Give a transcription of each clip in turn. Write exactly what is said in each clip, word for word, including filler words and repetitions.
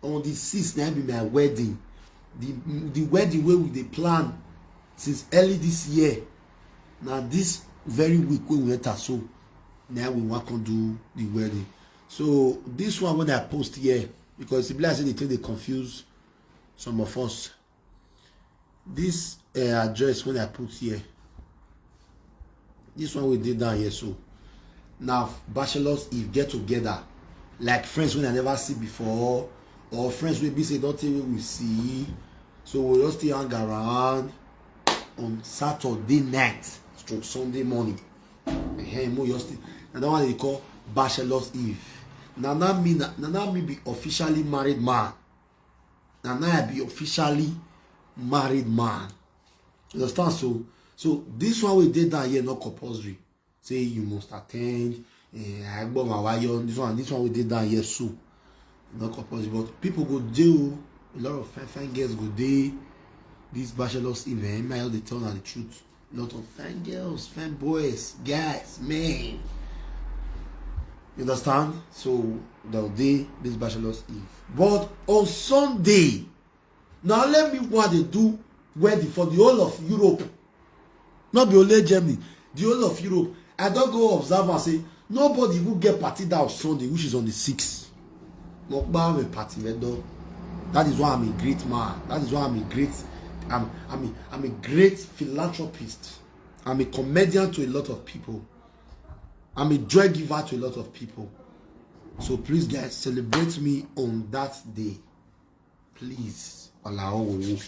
On the sixth, na be my wedding. The the wedding wey we dey plan since early this year. Na this very week wey we enter so, na we wan come do the wedding. So this one wey I post here, because e be like say the thing dey confuse some of us. This uh, address wey I put here, this one wey dey down here so, na bachelors eve get together, like friends wey I never see before, or friends wey be say don tey wey we see. So we just still hang around on Saturday night stroke Sunday morning. Ehen, mo just still, na that one dey call bachelors eve. Na na me na na na me be officially married man. Na na I be officially married man. You understand? So so this one wey dey down here no compulsory say you must attend. Eh, agboma wayo, this one, this one wey dey down here so, no compulsory. But people go dey o. A lot of fine fine girls go dey this bachelors event. I just dey tell una the truth. A lot of fine girls, fine boys, guys, men. You understand? So they'll dey this bachelors eve. But on Sunday, na only me wey dey do wedding for the whole of Europe. No be only Germany, the whole of Europe. I don go observe and say nobody even get party that Sunday, which is on the sixth. Mo pa mi party me do. That is why I'm a great man. That is why I'm a great, I'm, I'm, a, I'm a great philanthropist. I'm a comedian to a lot of people. I'm a joy giver to a lot of people. So please, guys, celebrate me on that day. Please, Olaowo.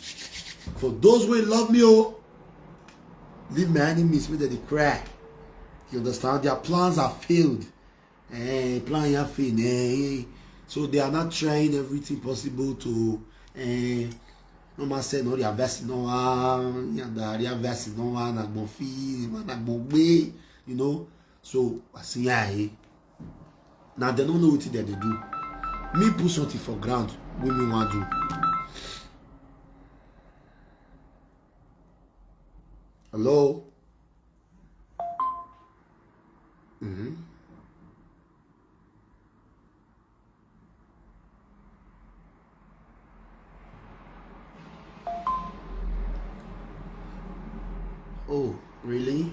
For those wey love me, oh, leave my enemies make dem dey cry. You understand? Their plans are failed. Eh, plan ya fail. Eh. So they are not trying everything possible to, eh, no man say no, their verse no one, yeah, their verse no one, na gbon fi, na gbon gbe, you know. So I see, yeah, eh. Now they don't know what they do. Me put something for ground, we me want do. Hello? Mm-hmm. Oh, really?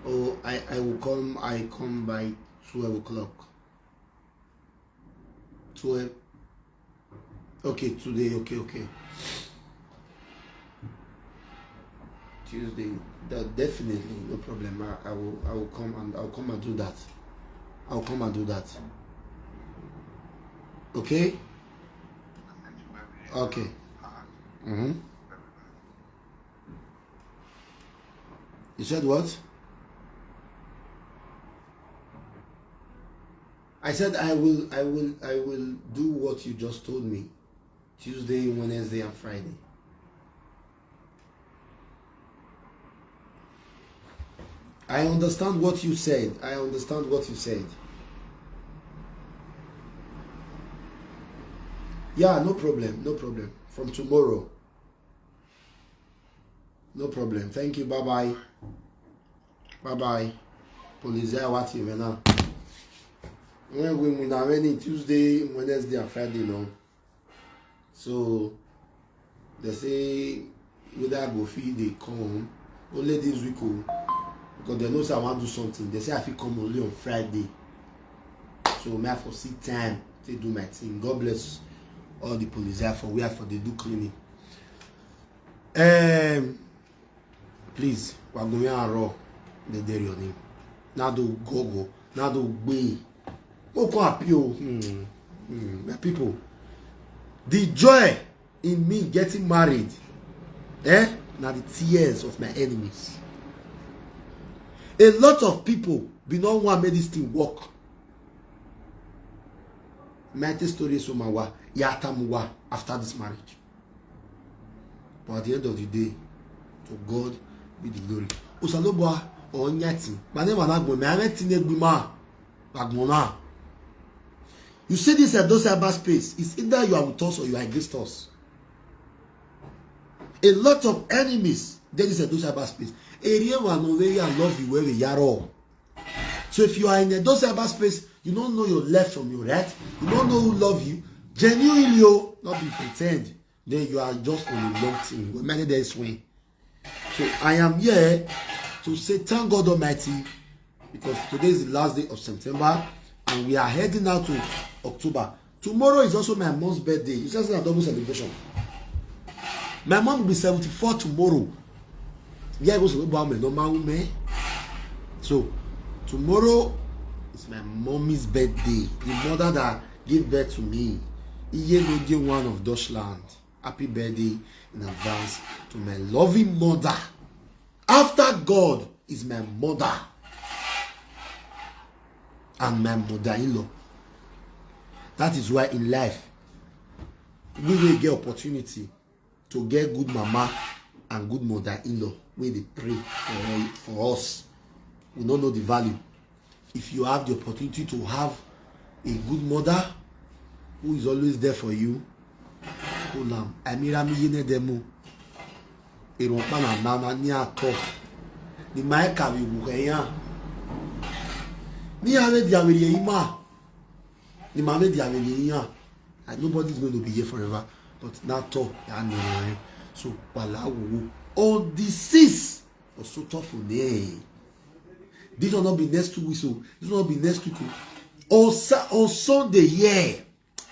Oh, I, I will come, I come by twelve o'clock. Twelve. Okay, today, okay, okay. Tuesday, that definitely, no problem. I, I will, I will come and I'll come and do that. I'll come and do that. Okay? Okay. Mm-hmm. You said what? I said I will, I will, I will do what you just told me. Tuesday, Wednesday, and Friday. I understand what you said. I understand what you said. Yeah, no problem, no problem. From tomorrow. No problem. Thank you. Bye bye. Bye bye. Police, I want you now. When we, we are ready Tuesday, Wednesday, and Friday, no. So they say whether I go fit dey come only this week o, because they know say I wan do something. They say I fit come only on Friday. So may I for see time to do my thing. God bless all the police I for where I for dey do cleaning. Um, please, Wagomi Aro, the dairy on him. Nado Gogo, Nado Gbe. Oko appeal. Hmm. Hmm. My people, the joy in me getting married, eh, na the tears of my enemies. A lot of people be no wan make this thing work. Mighty story so my wa ya tamuwa after this marriage. But at the end of the day, to God be the glory. Osalobua or Nyati, my name and Agbo, my name Tine Gbima, Agbona. You see this Edo cyberspace, it's either you are with us or you are against us. A lot of enemies dey this Edo cyberspace. Area one over here love you where we are all. So if you are in a those cyberspace, you don't know your left from your right, you don't know who love you, genuinely, oh, not be pretend. Then you are just on a long thing. We many days swing. So I am here to say thank God Almighty, because today is the last day of September and we are heading out to October. Tomorrow is also my mom's birthday. You say a double celebration. My mom will be seventy-four tomorrow. Yeah, it was about my normal woman. So tomorrow is my mommy's birthday. The mother that gave birth to me. Iye Noje one of Dutchland. Happy birthday in advance to my loving mother. After God is my mother and my mother-in-law. That is why in life, we will get opportunity to get good mama and good mother-in-law wey dey pray for, for us. We no know the value. If you have the opportunity to have a good mother who is always there for you, hold am. Amirami yene demo. Èrò pa na na na ní àtọ̀. Ni ma ka wi wu ya. Ni ave di ave ye ima. Ni ma ave di ave ye ya. And nobody is going to be here forever. But now talk ya ni. So wala wo. On the six, also tough for me. This will not be next two weeks. So this will not be next week. Oh. On, Sa- on Sunday, yeah.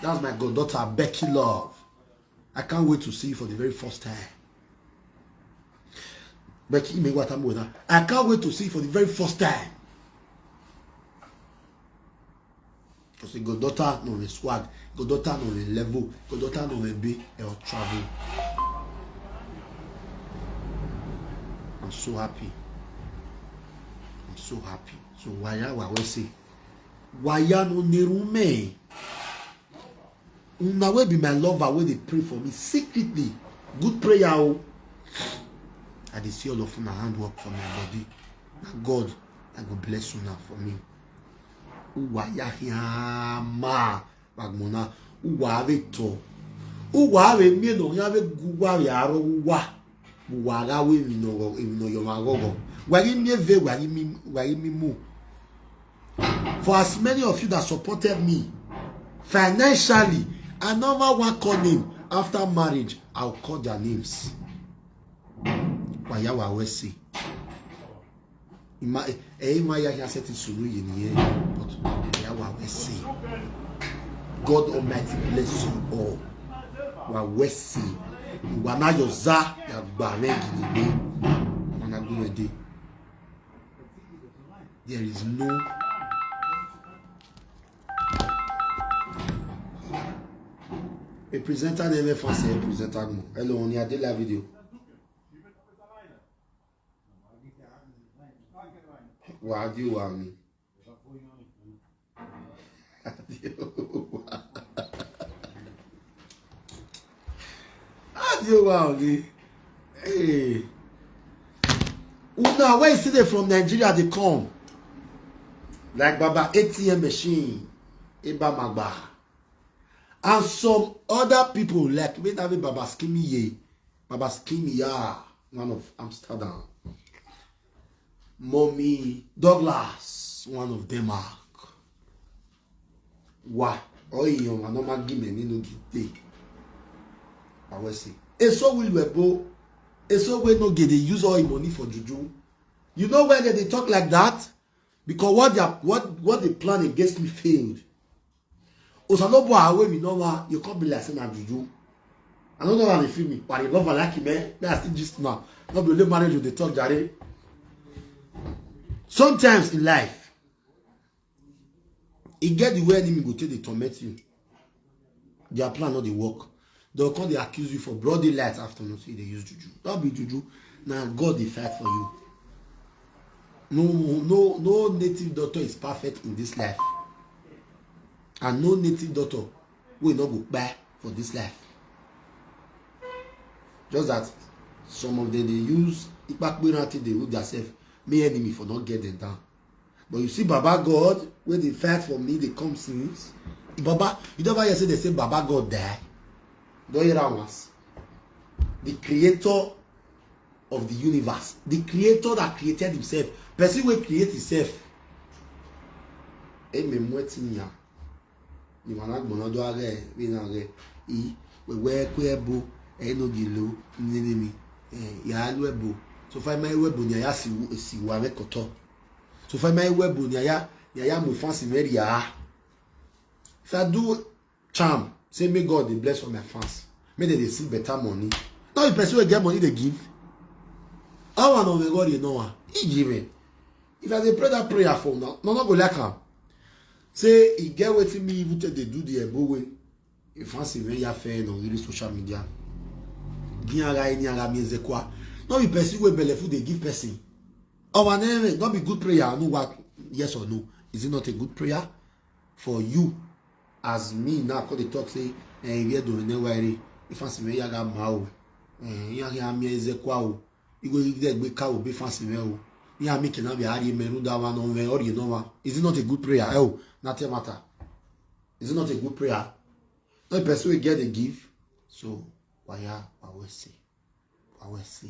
That's my goddaughter, Becky Love. I can't wait to see you for the very first time. Becky, me what I'm with her. I can't wait to see you for the very first time. Because the goddaughter no the swag, goddaughter no the level, goddaughter no the be or travel. I'm so happy. I'm so happy. So why I will say, why I no neru me? Una wey be my lover wey dey pray for me secretly. Good prayer o. I dey see all of una handwork for my body. Na God, I go bless una for me. Uwa ya hiama bagmona. Uwa ave to. Uwa ave mi no ya ave guwa ya ro uwa. Uwa ga we mi no go, mi no yo ma go go. Wa gi mi eve, wa gi mi, wa gi mi mu. For as many of you that supported me financially, I never want call name. After marriage, I'll call their names. Wayawa Wesi. Ima eh ima ya ya set sunu ye ni ye. But Wayawa Wesi. God Almighty bless you all. Wa Wesi. Wa na yoza ya gba rengi ni. Mana gumede. There is no a presenter never fancy a presenter mo. Hello, on your daily video. Why do you want me? How do you want me? Hey. Una wey see dey from Nigeria dey come like baba A T M machine, Eba Magba, and some other people like wey na be Baba Skimiye, Baba Skimiya, one of Amsterdam, Mommy Douglas, one of Denmark. Wa oyiyan ma normal gime nínú gite. Awesi. Eso will we bo. Eso we no get dey use all him money for juju. You know why they dey talk like that? Because what they what what they plan against me failed. Osalobo away me no ma you come be like say na juju. I don't know how they feel me, but I love I like him, eh? Me I still just now. Not be only marriage with the talk, jare. Sometimes in life, e get the way enemy go take dey torment you. Their plan no dey work. They'll come dey accuse you for broad daylight afternoon say they use juju. Don't be juju. Now God dey fight for you. No, no, no native doctor is perfect in this life. And no native doctor will not go back for this life. Just that some of them they use ipakpera till they hold themselves. May enemy for not get them down. But you see, Baba God, where they fight for me, they come since. Baba, you never hear say they say Baba God die. Don't hear that once. The creator of the universe, the creator that created himself, person will create himself. Eme mweti nya. Ni wana gbona do age, we na age. I, we we kwe ebo, e no gi lo, ni ni mi. Eh, ya lu ebo. So far my ebo ni ya si, si wa we koto. So far my ebo ni ya, ni ya mo fancy very ya. If I do charm, say may God dey bless all my fans. May they dey see better money. Now the person wey get money dey give. How one of the God you know one? He give it. If I dey pray that prayer for now, no, no go like am. Say e get wetin me even take dey do the ebo wey. If I see when you fair on really social media, gi ara any ara mi ezekwa. No be person wey belle food dey give person. Our name no be good prayer. No what? Yes or no? Is it not a good prayer for you? As me now, I call the talk say, eh, we do ne wari. If I see when you got mao, eh, you got me ezekwa o. You go give that big cow be fancy me o. You make na be ari me run that one on me or you know one. Is it not a good prayer? Oh, not a matter. Is it not a good prayer? No person will get a gift. So why ya why we say? Why we say?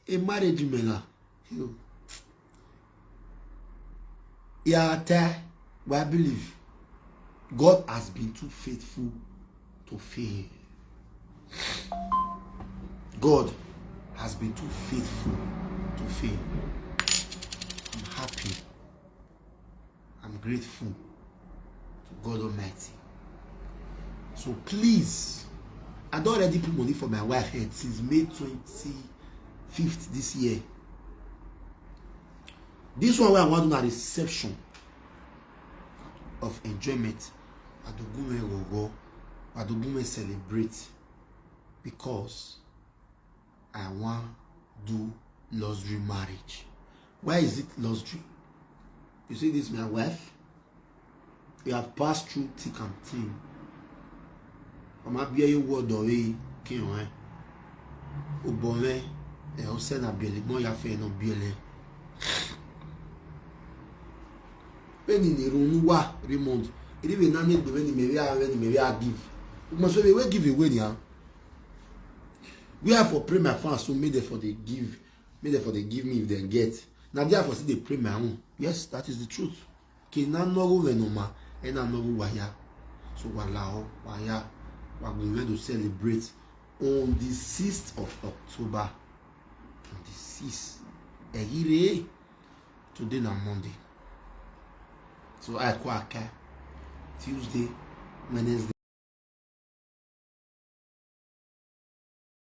A marriage mela. You. Yeah, te, but I believe God has been too faithful to fail. God has been too faithful to fail. I'm happy. I'm grateful to God Almighty. So please, I don already put money for my wife head since May twenty-fifth this year. This one wey I wan do na reception of enjoyment. Adogunme gogo, Adogunme celebrate because I wan do luxury marriage. Why is it luxury? You see this my wife, we have passed through thick and thin. Ọmọ abịa iwu ọdọ wee ke nwe. Ụbọnwe, eh, ose na bieli, mo ya fe no bieli. When in the room, wa Raymond, it even na need when the maybe I when the maybe I give. You must say we give away, yeah. We are for pray my fans, so may they for they give, may they for they give me if they get. Now they are for see they pray my own. Yes, that is the truth. Ke na no go we no ma, e na no go waya. So wala o, waya, wa go we to celebrate on the sixth of October. On the sixth. Ehire, today na Monday. So I kwa aka Tuesday, Wednesday,